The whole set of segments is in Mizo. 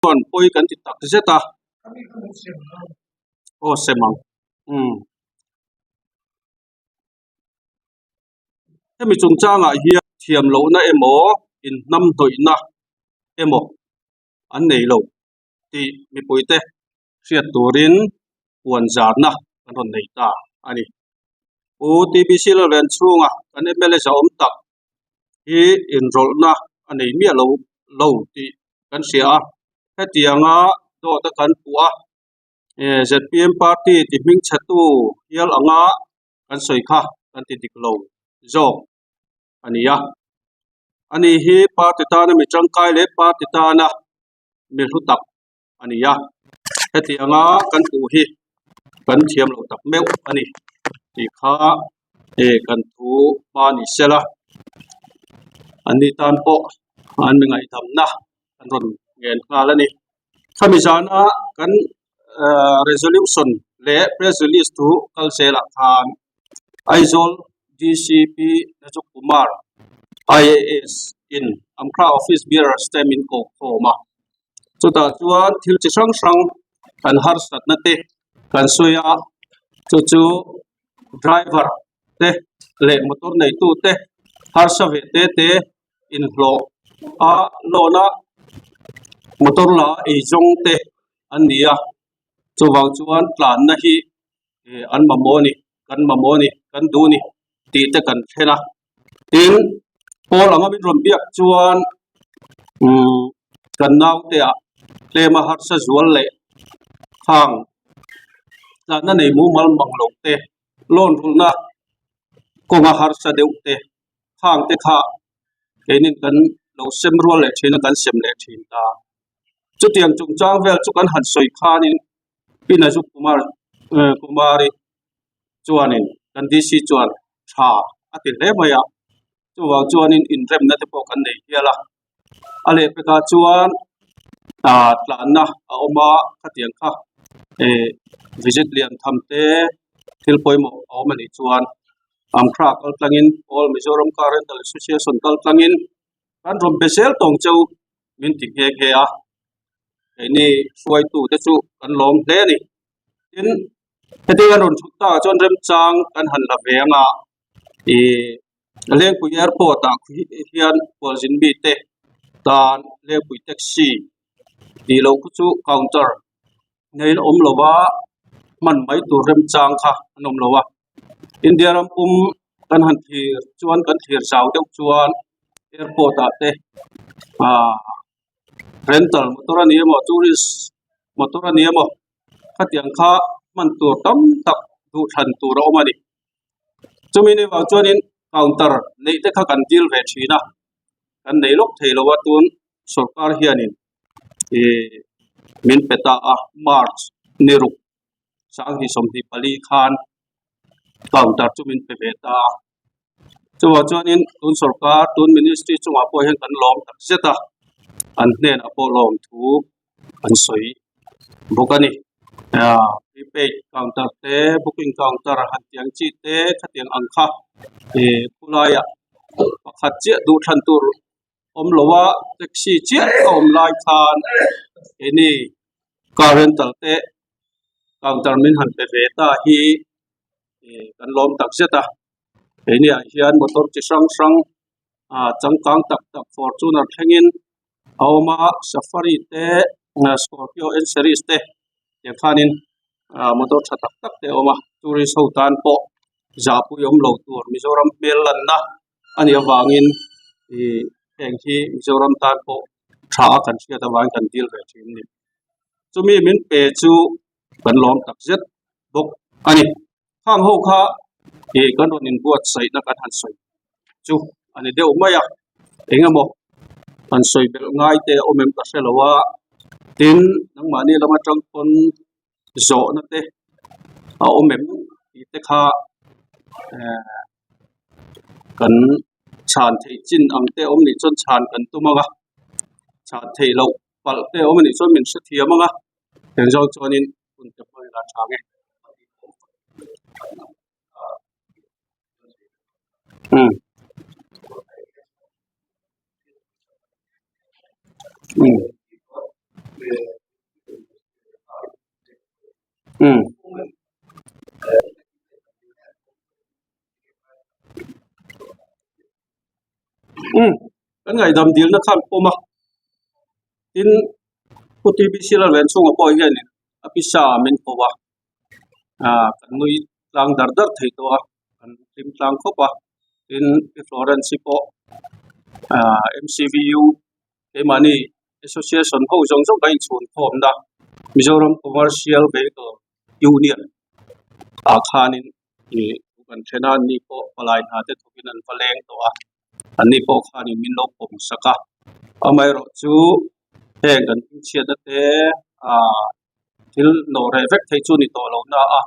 Chuan pawi kan ti tak zet a. Aw sem ang. Umm. Hemi chungchangah hian thiam lohna emaw inhnamhnawihna emaw an nei lo tih mipuite hriat turin puan zarna kan rawn nei ta a ni. Pu TBC Lalren chhunga kan mla zahawm tak hi inrawlhna a nei miah lo lo tih kan hria a, hetianga dawt a kan puh a, zpm party ti hmingchhetu hial anga kan sawi kha kan ti dik lo zawk a ni a. Ani hi party tana mi tangkai leh party tana mi hlu tak a ni a, hetianga kan puh hi kan thiam lo tak meuh a ni tih kha kan thu hma ni sela an ni tan pawh an mi ngaihdamna an rawn ngen nghal a ni. Khami zana kan resolution leh press release thu kal zelah khan Aizawl DCP Najuk Kumar IAS in Amkhra Office Bearers te min koh khawm a, chutah chuan thil chi hrang hrang kan harsatna te kan sawi a, chu chu driver te leh motor neitu te harsa ve te te inhlawh a loan a motor la ei zawng te an ni a, chuvang chuan tlanna hi an mamawh a ni kan mamawh a ni kan duh a ni tih te kan thlen a tin pawl anga min rawn biak chuan umm kan naute ah tlem a harsa zual leh khang tlanna nei mumal mang lo te loan rulhna kawnga harsa deuh te khang te kha keinin kan lo sem rual leh thin a kan sem leh thin ta chutiang chungchang vel chu kan han sawi khanin Pi Najuk Kumar Kumari chuanin kan DC chuan tha a ti hle mai a, chuvang chuanin inremna te pawh kan nei hial a, a lehpekah chuan ah tlanna a awm a khatiang kha eh visit lian tham te thil pawimawh a awm a nih chuan Amkhra kal tlangin All Mizoram Car Rental Association kal tlangin kan rawn be zel tawng cheu min ti nghe nghe a. Keini hruaitute chu kan lawm hle a ni. Tin, heti a rawn thut takah chuan remchang kan han la ve ang a, ih Lengpui airport ah hian khualzin mite tan Lengpui taxi tih loh khu chu counter neiin a awm lo va, hman mai tur remchang kha an awm lo a. India ram pum kan han thlir chuan kan thlir zau deuh chuan airport ah te ah rental motor a ni emaw tourist motor a ni emaw khatiang kha hman tur tam tak duh thlan tur a awm a ni chumi ni vang chuanin counter neih te kha kan dil ve thin a kan nei lawk thei lo a tun sorkar hianin ih min pe ta a march ni ruk sanghnih 24 khan counter chu min pe ve ta a. Chuvang chuanin tun sorkar tun ministry chungah pawh hian kan lawm tak zet a, an hnenah pawh lawm thu an sawi bawk a ni. Aaa prepaid counter te booking counter han tih ang chi te khatiang ang kha ih khulaiah pakhat chiah duh thlan tur awm lo a taxi chiah a awm lai khan keini car rental te counter min han pe ve ta hi. Ih kan lawm tak zet a keini ah hian motor chi hrang hrang ah changkang tak tak fortuner thlengin a awm a safari te scorpio n series te tiang khanin ah motor tha tak tak te a awm a tourist ho tan pawh zahpui awm lo tur mizoram hmel lanna a nih avangin ih heng hi mizoram tan pawh tha a kan hriat avangin kan dil ve thin a ni chumi min pe chu kan lawm tak zet bawk a ni. Khang ho kha ih kan rawn inbuatsaihna kan han sawi chu a ni deuh mai a, eng emaw han sawi belh ngai te a awm em ka hre lo a, tin nangmahni lam atang pawn zawhna te a awm em tih te kha eh kan chhan theih chin ang te awm nih chuan chhan kan tum ang a, chhan theih loh palh te awm anih chuan min hrethiam ang a, engzawng chuanin hun te pawh ila tha nge. Um. Um. Kan ngaihdam dilna khan pawm a, tin Pu TBC Lalvenchhunga pawh hianin a pisa ah min ko a, ah kan nui tlang dar dar thei tawh a, kan hlim tlang khawp a, tin Pi Florence hi pawh ah MCVU keimahni association ho zawng zawng kan inchhun khawmna Mizoram Commercial Vehicle Union ah khanin ih kan then a, anni pawh palai hna te thawkin an va leng tawh a, anni pawh khanin min lo pawm sak a, amaherawhchu heng kan hmingchhiatna te ah thil nawh reh vek thei chu a ni tawh lo na a,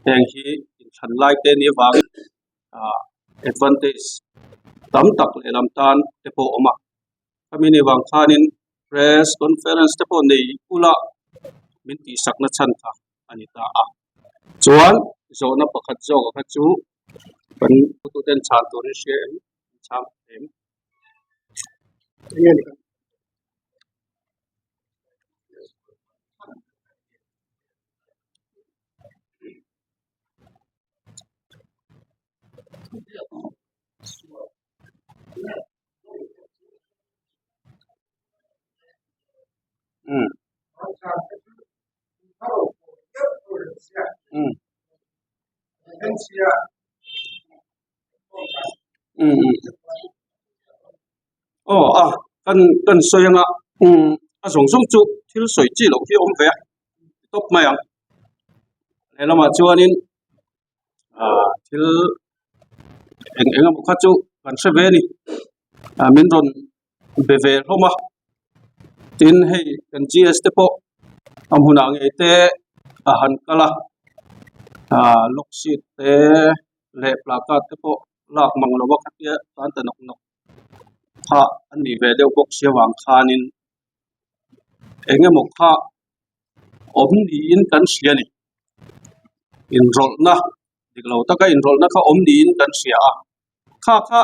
heng hi inthlan lai te nih avangin ah advantage tam tak lehlam tan te pawh a awm a, khami ni vang khanin press conference te pawh nei ula min tihsakna chhan kha a ni ta a chuan zawhna pakhat zawk kha chu kan hotuten chhan turin hria em chhang em. Um um um um aw a kan kan sawi anga um a zawng zawng chu thil sawi chi loh hi a awm ve a tawp mai ang lehlamah chuanin ah thil eng eng emaw kha chu kan hre ve a ni ah min rawn be ve hlawm a tin hei kan G S te pawh a hmunah ngei te a han kal a ah log sheet te leh placard te pawh lak mang lo a khatia tan ta nawk nawk kha an nih ve deuh bawk si avang khanin eng emaw kha awm niin kan hria a ni inrawlhna dik lo taka inrawlhna kha awm niin kan hria a kha kha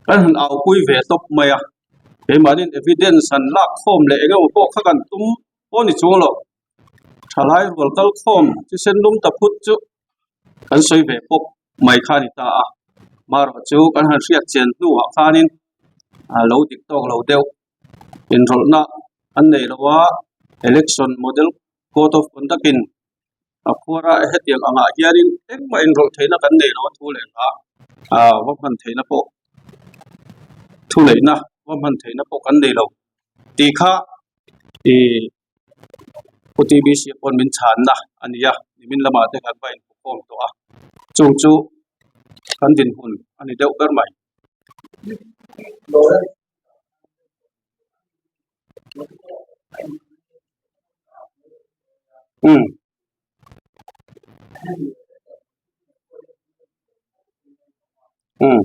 kan han au pui ve tawp mai a keimahniin evidence han lak khawm leh eng emaw pawh kha kan tum pawh a ni chuang lo thalai rual kal khawm thisen lum ta phut chu kan sawi ve pawp mai kha a ni ta a marawh chu kan han hriat chian hnuah khanin a lo dik tawk lo deuh inrawlhna an nei lo a election model code of conduct in a khuar a hetiang angah hianin engmah inrawlh theihna kan nei lo a thu leh hla ah va hman theihna pawh thu neihna va hman theihna pawh kan nei lo tih kha ih Pu TBC pawn min chhanna a ni a nimin lamah te kan va inhmukhawm tawh a chung chu kan dinhmun a ni deuh ber mai. Um um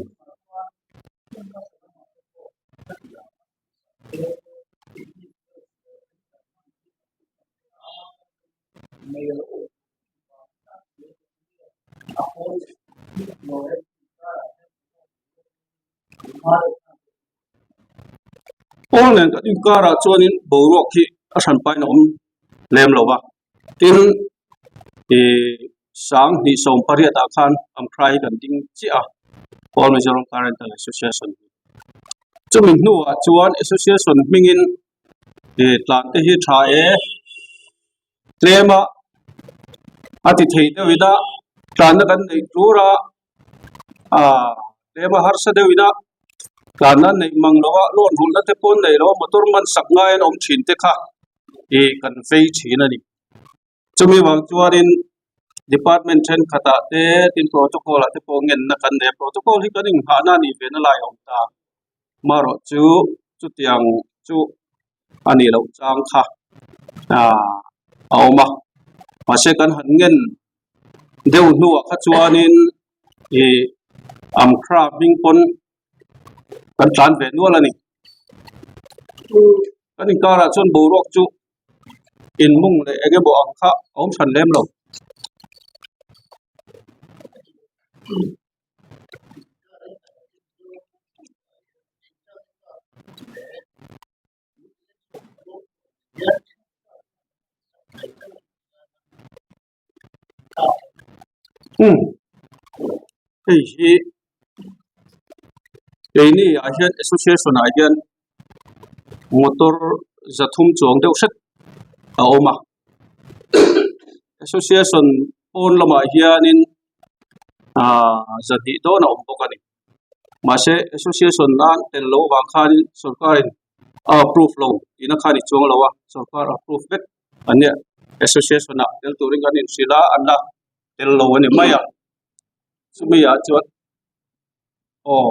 Pawl nen kan inkarah chuanin boruak hi a hran pahin a awm lem lo va tin ihh sang hnih sawm pariat ah khan Amkhra hi kan ding chiah a Pawl Mizoram Car Rental Association hi chumi hnuah chuan association hmingin ihh tlan te hi tha e tlem a a ti thei deuh ina tlanna kan neih tur a ah tlem a harsa deuh ina tlanna neih mang lo a loan rulhna te pawh an neih lo a motor man sak ngai an awm thin te kha ih kan vei thin a ni chumi vang chuanin department thenkhatah te tin protocol ah te pawh ngenna kan nei a protocol hi kan inghahna a nih ve na lai a awm ta marawh chu chutiang chu a nih loh chang kha ah a awm a mahse kan han ngen deuh hnuah kha chuanin ih amkhra hming pawn kan tlan ve nual a ni kan inkarah chuan boruak chu inmung leh eng emaw ang kha a awm hran lem lo. Umm hei hi Keini ah hian association ah hian motor 300 chuang deuh hret a awm a association pawn lamah hianin ahh 200 dawn a awm bawk a ni mahse association a tel loh avang khanin sorkarin a approve lo tihna kha a ni chuang lo a sorkar approve vek an nia association ah tel turin kan inhrilh a an la tel lo a ni mai a chumi ah chuan aw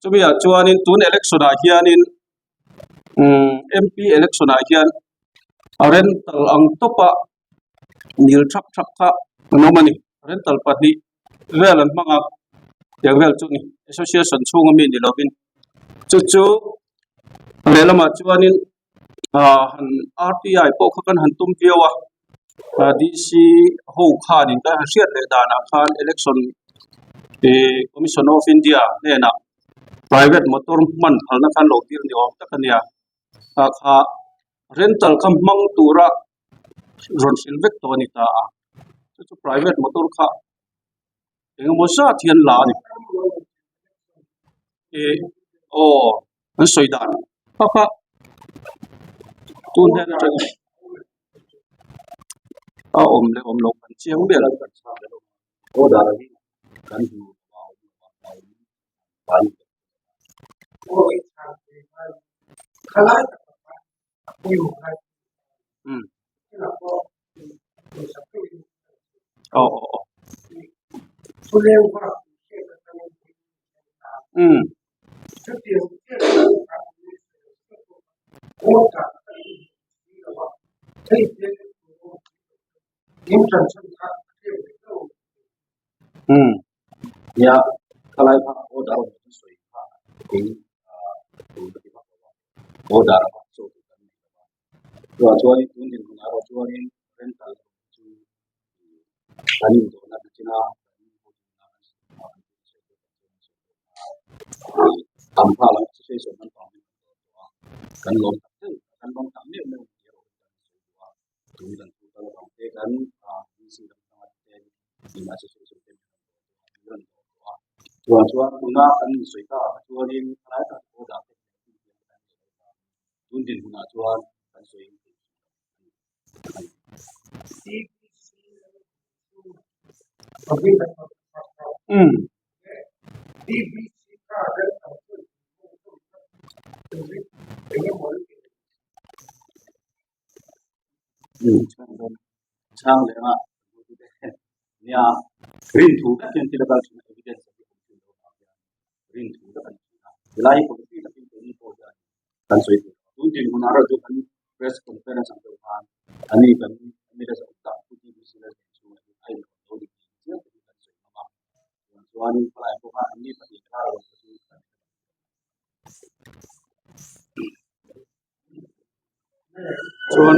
chumi ah chuanin tun election ah hianin umm M P election ah hian a rental ang tawp a nil thap thap kha an awm a ni rental pahnih vel an hmang a tiang vel chu a ni association chhunga mi ni lovin chu chu lehlamah chuanin ah han R T I pawh kha kan han tum viau a ah D C ho khanin kan han hriat leh danah khan election ih commission of India hnenah private motor hman phalna khan lo tir ni awm tak a nia ah kha rental kha hmang tura rawn hrilh vek tawh a ni ta a chu chu private motor kha engemaw zat hian la a ni ih aw an sawi dan kha kha tun hian atangin a awm leh awm loh kan chiang ber a. Aw aw aw umm umm Nia khalai kha order awm chu sawi kha kei tur ka ti vak lo a order a vak zawk tur kan nei lo a chuvang chuanin tun dinhmun ah erawh chuanin rental erawh chu kan indawhna te china kan tam nghal ang association lampang hi kan dawr tawh a kan lawm tak deuh kan lawm tak meuh meuh tih erawh kan sawi duh a tun kan thu kal avang te kan Chuan chuan tuna kan insawi ta ah chuanin helai tak pawh dah theih leh tun dinhmunah chuan kan sawi eng thei a ni. Chhang leh anga nia rin thu tak hian thil a kal thin a evidence a awm thin lo vang hian rin thu tak a ni thin a helai hi policy takin keini pawh hian kan sawi thei lo tun dinhmunah erawh chu kan press conference ang deuh khan ani kan mla zawk tak pu TBC Lallian chhungah hian a inrawlh lo ni tih chiang takin kan sawi ngam a chuan chuanin khawlai pawha anni pahnih kha a rawn chu kan hre Chuan.